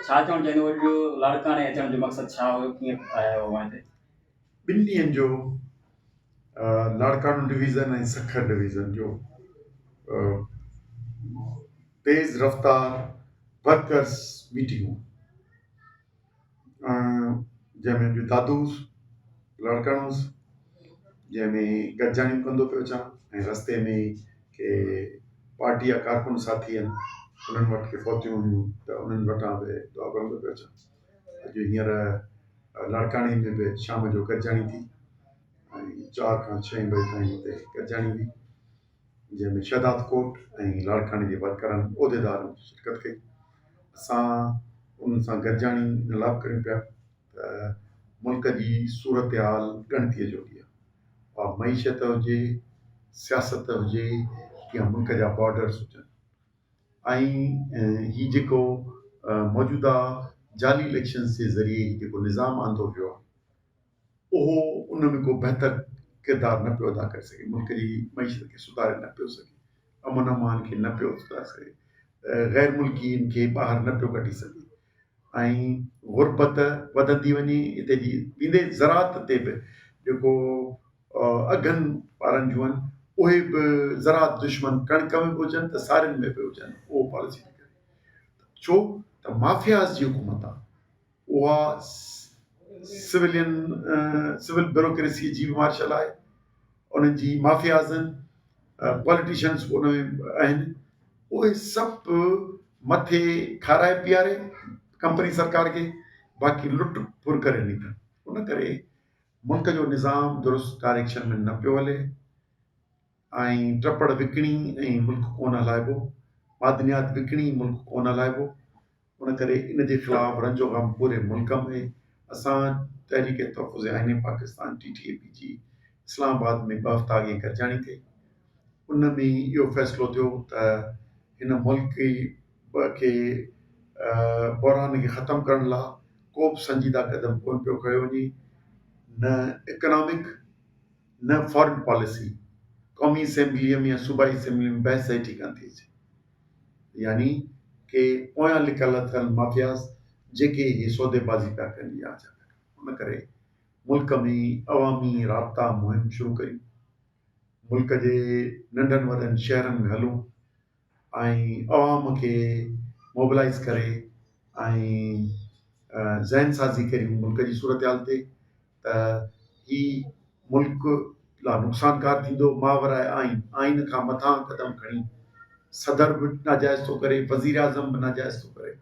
ڇا چوڻ چاهيندو اڄ لاڙڪاڻي اچڻ جو مقصد ڇا هيو ڪيئن آيا آهيو اوهان هتي؟ ٻن ڏينهن جو لاڙڪاڻو ڊويزن ۽ سکر ڊويزن جو تيز رفتار ورڪرس ميٽنگ جنهن ۾ اڄ دادو هوس لاڙڪاڻو هوس جنهن ۾ گڏجاڻيون ڪندو پيو اچان ۽ رستي ۾ ڪي پارٽي جا ڪارڪن ساٿي آهن انهن وٽ ڪي فوتيون هيون ته انهن وٽان به دعا گهرندو پيو اچان اڄ هينئر لاڙڪاڻي ۾ به شام جو گڏجاڻي ٿي ۽ چار کان ڇهين بجي تائين اتي گڏجاڻي هئي جنهن ۾ شهداد ڪوٽ ۽ لاڙڪاڻي جي ورڪرن عهديدارن شرڪت ڪئي. اسان انهن سان گڏجاڻي ان لاء به ڪريون پيا ته ملڪ جي صورتحال ڳڻتيء جوڳي آهي. اها معيشت هجي، سياست هجي يا ملڪ جا بارڊرز هجن ۽ هي جيڪو موجوده جعلي اليڪشنز جي ذريعي هي جيڪو نظام آندو ويو آهي اهو ان ۾ ڪو بهتر ڪردار نه پيو ادا ڪري سگهي، ملڪ جي معيشت کي سڌاري نه پيو سگهي، امن امان کي نه پيو سڌاري سگهي، غير ملڪين کي ٻاهر نه پيو ڪڍي سگهي ۽ غربت وڌندي وڃي، هتي جي ويندي زراعت تي به جيڪو اگهن وارن جون آهن اهي به زراعت دشمن ڪڻڪ ۾ به هجن ته سارين ۾ به هجن اهو پاليسي پئي ڪري ڇو ته مافياز جي حڪومت آهي. اها سولين سول بيوروڪريسي جي به مارشل آهي انهن جي مافياز آهن پاليٽيشنس به ان ۾ آهن اهي سڀ مٿي کارائي پياري ڪمپني سرڪار کي باقي لٽ ڦر ڪري نڪرن ان ڪري ملڪ جو نظام درست ڊائريڪشن ۾ نه پيو هلي ۽ ٽپڙ وڪڻي ۽ ملڪ ڪونه هلائبو، معدنيات وڪڻي ملڪ ڪونه هلائبو، ان ڪري ان جي خلاف رنج و غم پوري ملڪ ۾ اسان تحريڪ تحفظ آئين پاڪستان، ٽي ٽي اي پي، جي اسلام آباد ۾ ٻه هفتا اڳي گڏجاڻي ڪئي، ان ۾ اهو فيصلو ٿيو ته هن ملڪ کي بحران کي ختم ڪرڻ لا ڪو به سنجيده قدم ڪونه پيو کنيو وڃي، نه اڪنامڪ. نه فارن پاليسي قومي اسيمبليء ۾ يا صوبائي اسيمبليء ۾ بحث هيٺ ئي ڪانه ٿي اچي. يعني ڪي پويان لڪل اٿل مافياز جيڪي هي سوديبازي پيا ڪن يا ڇا پيا ڪن. ان ڪري ملڪ ۾ عوامي رابطا مهم شروع ڪريون. ملڪ جي ننڍن وڏن شهرن ۾ هلون ۽ عوام کي موبلائيز ڪري ۽ ذهن سازي ڪريون ملڪ جي صورتحال تي ته هي ملڪ لا نقصانڪار ٿيندو، ماورائي آئين، آئين کان مٿان قدم کڻي صدر به ناجائز ٿو ڪري، وزيراعظم به ناجائز ٿو ڪري،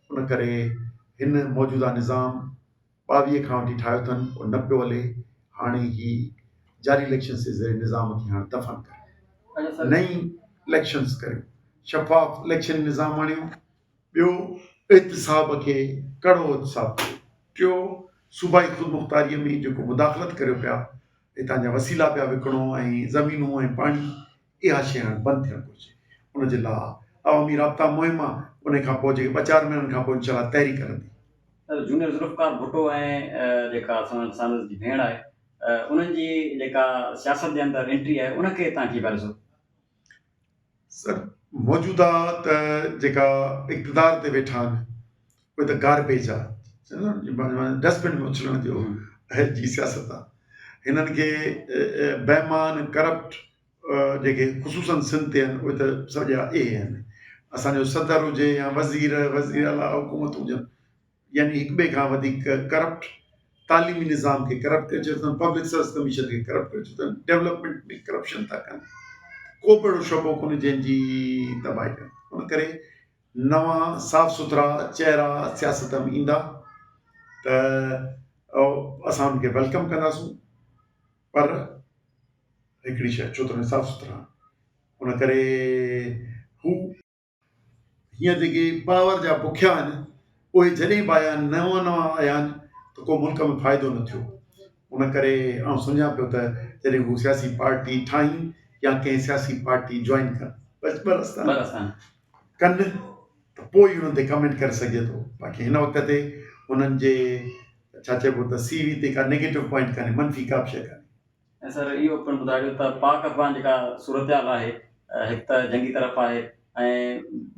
ان ڪري هن موجوده نظام 22 کان وٺي ٺاهيو اٿن اهو نه پيو هلي، هاڻي هي جعلي اليڪشنز جي ذريعي نظام کي هاڻي دفن ڪريو، نئين اليڪشنز ڪريو، شفاف اليڪشن نظام آڻيو. ٻيو احتساب کي ڪڙو احتساب ڪريو، ٽيو صوبائي خودمختاريء ۾ جيڪو مداخلت ڪريو پيا، هتان جا وسيلا پيا وڪڻو ۽ زمينون ۽ پاڻي، اها شيء هاڻ بند ٿيڻ گهرجي. ان جي لاء عوامي رابطا مهم آ، ان کان پوء جيڪي ٻه چار مهينن کان پوء انشاء الله تحريڪ هلندي. سر جونيئر ذوالفقار ڀٽو ۽ جيڪا سندس جي ڀيڻ آهي انهن جي جيڪا سياست جي اندر انٽري آهي ان کي توهان ڪيئن پيا ڏسو؟ سر موجوده ته جيڪا اقتدار تي ويٺا آهن اهي ته گاربيج آ ڊسٽبن ۾ اڇلڻ جو جي سياست آ هنن کي بيمان ڪرپٽ جيڪي خصوصن سنڌ تي آهن اهي ته سڄا اهي آهن اسانجو صدر هجي يا وزير وزير اعليٰ حڪومت هجن يعني هڪ ٻئي کان وڌيڪ ڪرپٽ، تعليمي نظام کي ڪرپٽ ڪري ڇڏيو اٿن، پبلڪ سروس ڪميشن کي ڪرپٽ ڪري ڇڏيو اٿن، ڊولپمينٽ ۾ ڪرپشن ٿا ڪن، ڪو به اهڙو شعبو ڪونهي جنهن جي تباهي ڪن، ان ڪري نوان صاف سٿرا چهرا سياست ۾ ايندا ته اسان انهن کي welcome ڪنداسون پر هڪڙي شيء ڇو ته صاف سٿرا ان ڪري هو هينئر جيڪي پاور جا بکيا آهن اهي جڏهن به آيا آهن نوان نوان آيا آهن ته ڪو ملڪ ۾ فائدو نه ٿيو ان ڪري آئون سمجهان پيو ته جڏهن هو سياسي پارٽي ٺاهين يا ڪنهن سياسي پارٽي جوائن ڪن بس ٻه رستا آهن ڪن ته پوء ئي انهن تي ڪمينٽ ڪري سگهجي ٿو باقي هن وقت تي انهن جي ڇا چئبو ته سي وي تي ڪا نيگيٽو پوائنٽ ڪانهي منفي ڪا به شيء ڪانهي. ۽ سر اهو پڻ ٻڌائجو ته پاڪ افغان جيڪا صورتحال آهي هڪ ته جنگي طرف آهي. ۽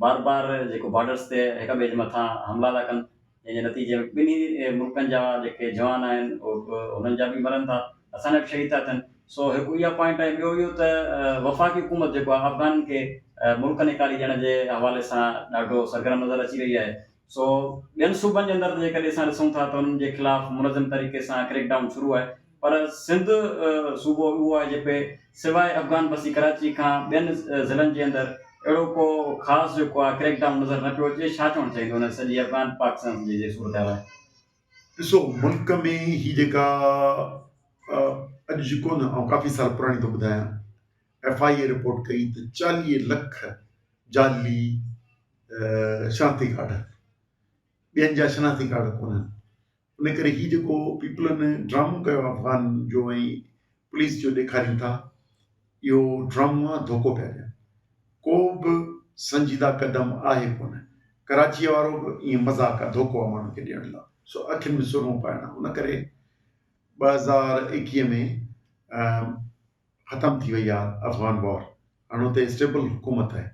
بار بار جيڪو بارڊرز تي هڪ ٻئي جي مٿان حملا ٿا ڪن جنهن جي نتيجي ۾ ٻنهي ملڪن جا جيڪي جوان آهن انهن جا به مرن ٿا اسان جا به شهيد ٿا ٿين سو هڪ اها پوائنٽ آهي ٻيو اهو ته وفاقي حڪومت جيڪو آهي افغانن کي ملڪ نيڪالي ڏيڻ جي حوالي سان ڏاڍو سرگرم نظر اچي رهي آهي سو ٻين صوبن جي اندر ته جيڪڏهن اسان ڏسون ٿا ته انهن جي خلاف منظم طريقي سان ڪريڪ ڊائون شروع آهي پر سنڌ صوبو اهو آهي جتي سواء افغان بسي ڪراچي کان ٻين ضلعن جي اندر اهڙو ڪو خاص جيڪو آهي ڪريڪ ڊائون نظر نه پيو اچي ڇا چوڻ چاهيندو ان سڄي افغان پاڪستان جي صورتحال آهي. ڏسو ملڪ ۾ هي جيڪا اڄ جي ڪونه آئون ڪافي سال پراڻي ٿو ٻڌايان ايف I A report ڪئي ته 40 لک جعلي شناختي ڪارڊ ٻين جا شناختي ڪارڊ ڪونهن ان ڪري هي جيڪو پيپلن ڊرامو ڪيو افغان جو ۽ پوليس جو ڏيکارين ٿا اهو ڊرامو آ ڌوڪو پيا ڏين ڪو به سنجيده قدم آهي ڪونه ڪراچيء وارو به ائين مذاق آ ڌوڪو آ ماڻهن کي ڏيڻ لا سو اکين ۾ سرمو پائڻ آ ان ڪري 2021 ۾ ختم ٿي وئي آ افغان وار هاڻ اتي اسٽيبل حڪومت آهي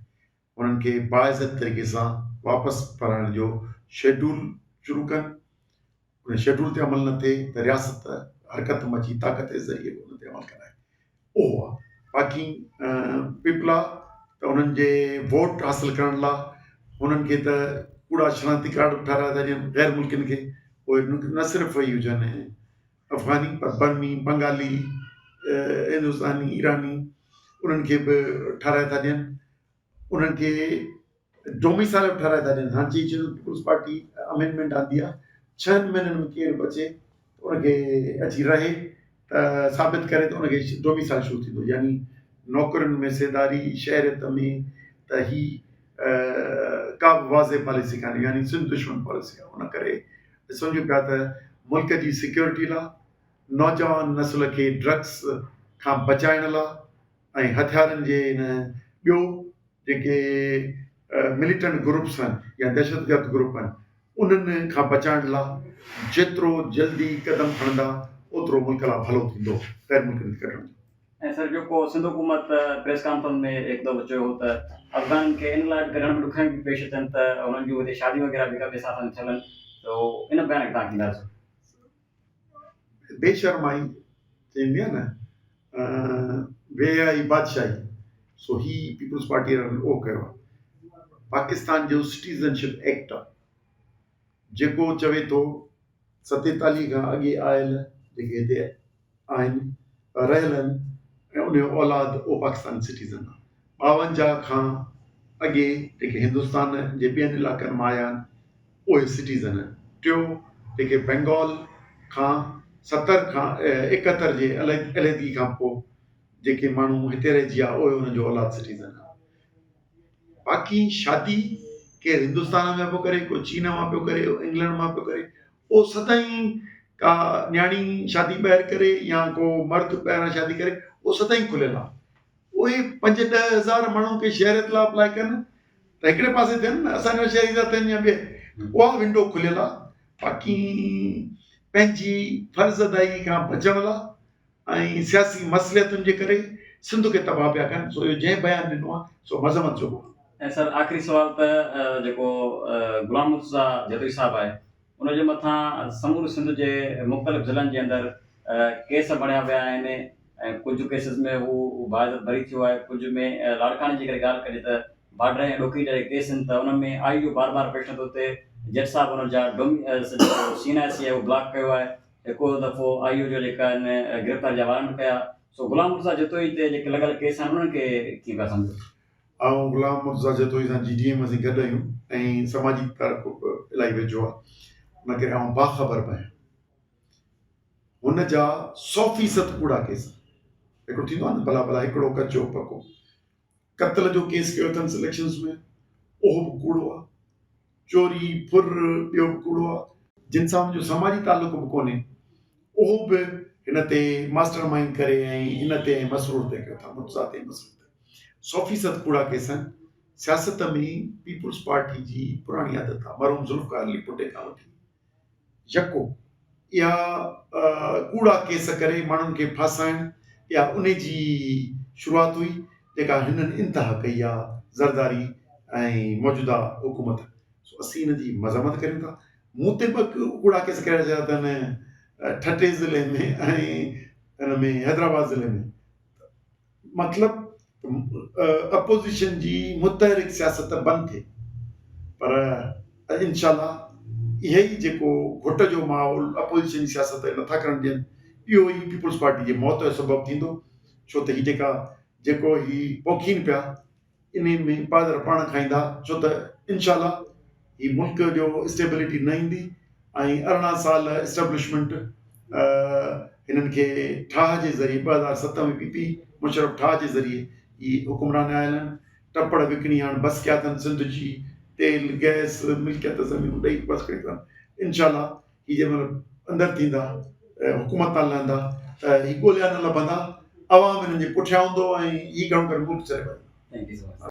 انهن کي باعزت طريقي سان واپس پرائڻ جو شيڊول شروع ڪن، ان شيڊول تي عمل نه ٿئي ته رياست حرڪت م اچي طاقت جي ذريعي به ان تي عمل ڪرائي اهو آهي باقي پيپلا ته انهن جي ووٽ حاصل ڪرڻ لا انهن کي ته ڪوڙا شناختي ڪارڊ به ٺهرائي ٿا ڏين غير ملڪين کي اهي نه صرف اهي هجن افغاني پر برمي، بنگالي، هندستاني، ايراني انهن کي به ٺهرائي ٿا ڏين انهن کي ڊوميسائل به ٺهرائي ٿا ڏين هاڻ چئي ڇڏيو پيپلز پارٽي امينڊمينٽ آندي آهي ڇهن مهينن ۾ ڪير به اچي ته ان کي اچي رهي ته ثابت ڪري ته ان کي ڊوميسائل شروع ٿيندو يعني نوڪرين ۾ سيڌاري شهريت ۾ ته هي ڪا به واضح پاليسي ڪانهي يعني سنڌ دشمن پاليسي آهي ان ڪري سمجهون پيا ته ملڪ جي سيڪيورٽي لا نوجوان نسل کي ڊرگس کان بچائڻ لا ۽ هٿيارن جي ان ٻيو جيڪي مليٽنٽ گروپس آهن يا دهشتگرد گروپ آهن انهن کان بچائڻ لا جيترو جلدي قدم کڻندا اوترو ملڪ لا ڀلو ٿيندو غير ملڪين کي ڪڍڻ جو. ۽ سر جيڪو سنڌ حڪومت پريس ڪانفرنس ۾ هڪ دفعو چيو هو ته افغانن کي ان لاء به ڪڍڻ ۾ ڏکيائيون پيون پيش اچن ته انهن جون هتي شاديون وغيره به هڪ ٻئي سان ٿيل آهن ته ان بيان کي توهان ڪيئن ٿا ڏسو؟ بي شرمائي چئبي آهي نه بي حيائي بادشاهي سو هي پيپلز پارٽي وارن اهو ڪيو آهي پاڪستان جو سٽيزن شپ ايڪٽ آهي جيڪو چوي ٿو 47 کان اڳي آيل جيڪي هتي آهن رهيل آهن ۽ ان جو اولاد اهو پاڪستاني سٽيزن آهي 52 کان اڳي جيڪي هندستان جي ٻين علائقن مان آيا آهن اهي سٽيزن آهن ٽيو جيڪي بينگال کان 70 کان 71 جي علحدگي کان پوء جيڪي ماڻهو هتي رهجي ويا اهي انهن جو اولاد سٽيزن آهي باقي شادي ڪير هندستان ۾ پيو ڪري ڪو چين مان پيو ڪري انگلينڊ مان پيو ڪري اهو سدائين ڪا نياڻي شادي ٻاهر ڪري يا ڪو مرد ٻاهران شادي ڪري اهو سدائين کليل آهي اهي پنج ڏهه هزار ماڻهو ڪي شهريت لاء اپلاء ڪن ته هڪڙي پاسي ٿين نه اسان جا شهري ٿا ٿين يا ٻئي اها ونڊو کليل آهي باقي پنهنجي فرض ادائگي کان بچڻ لاء ۽ سياسي مصلحتن جي ڪري سنڌ کي تباهه پيا ڪن سو اهو جنهن بيان ڏنو آهي سو مذمت جوڳو آهي. ۽ سر آخري سوال ته جيڪو غلام مرتضيٰ جتوئي صاحب آهي ان جي مٿان سموري سنڌ جي مختلف ضلعن جي اندر ڪيس بڻيا ويا آهن ۽ ڪجهه ڪيسز ۾ هو باعزت بري ٿيو آهي ڪجهه ۾ لاڙڪاڻي جي ڪري ڳالهه ڪجي ته بارڊر ۽ ڏوڪري جا جيڪي ڪيس آهن ته انهن ۾ آئي جو بار بار پيش نٿو ٿئي جج صاحب ان جا جيڪو سي اين آء سي آهي اهو بلاڪ ڪيو آهي هڪ دفعو آء او جو جيڪا هن گرفتاري جا وارنٽ ڪيا سو غلام مرتضيٰ جتوئي تي جيڪي لڳل ڪيس آهن انهن کي ڪيئن پيا سمجهو؟ آئون غلام مرتضيٰ جتوئي سان جي ڊي ايم اسين گڏ آهيون ۽ سماجي تعلق به الاهي ويجهو آهي ان ڪري آئون باخبر به آهيان هن جا سو فيصد ڪوڙا ڪيس هڪڙو ٿيندو آهي نه ڀلا ڀلا هڪڙو ڪچو پڪو قتل جو ڪيس ڪيو اٿن اليڪشنز ۾ اهو به ڪوڙو آهي چوري، ڦر، ٻيو به ڪوڙو آ. جن سان منهنجو سماجي تعلق به ڪونهي، اهو به هن تي ماسٽر مائينڊ ڪري ۽ هن تي ۽ مسرور تي ڪيو ٿا، مرتضيٰ تي ۽ مسرور تي. سو فيصد ڪوڙا ڪيس آهن. سياست ۾ پيپلز پارٽي جي پراڻي عادت آ، مرحوم ذوالفقار علي ڀٽي کان وٺي يڪو اها ڪوڙا ڪيس ڪري ماڻهن کي ڦاسائڻ اها انهي جي شروعات هئي جيڪا هنن انتها ڪئي آ زرداري ۽ موجوده حڪومت سو اسين ان جي مذمت ڪريون ٿا. مون تي به ڪوڙا ڪيس ڪرائي ڇڏيا اٿن ٺٽي ضلعي ۾ ۽ ان ۾ حيدرآباد ضلعي ۾. مطلب اپوزيشن جي متحرڪ سياست بند ٿئي پر انشاء الله اهي ئي جيڪو گهٽ جو ماحول اپوزيشن جي سياست نٿا ڪرڻ ڏين اهو ئي پيپلز پارٽي جي موت جو سبب ٿيندو ڇو ته هي جيڪا جيڪو هي پوکين پيا انهي ۾ پادر پاڻ کائيندا ڇو ته انشاء الله هي ملڪ جو اسٽيبلٽي نه ايندي ۽ 18 سال اسٽيبلشمينٽ هنن کي ٺاهه جي ذريعي 2007 ۾ پي پي مشرف ٺاهه جي ذريعي هي حڪمران آيل آهن ٽپڙ وڪڻي هاڻ بس ڪيا اٿن سنڌ جي تيل گئس ملڪيت زمينون ڏئي بس ڪئي اٿن انشاء الله هي جنهن مهل اندر ٿيندا حڪومت تان لهندا ته هي ڳوليا نه لڀندا عوام هنن جي پٺيان هوندو ۽ هي گهڻو ڪري ملڪ ڇڏي ويندا. Thank you so much.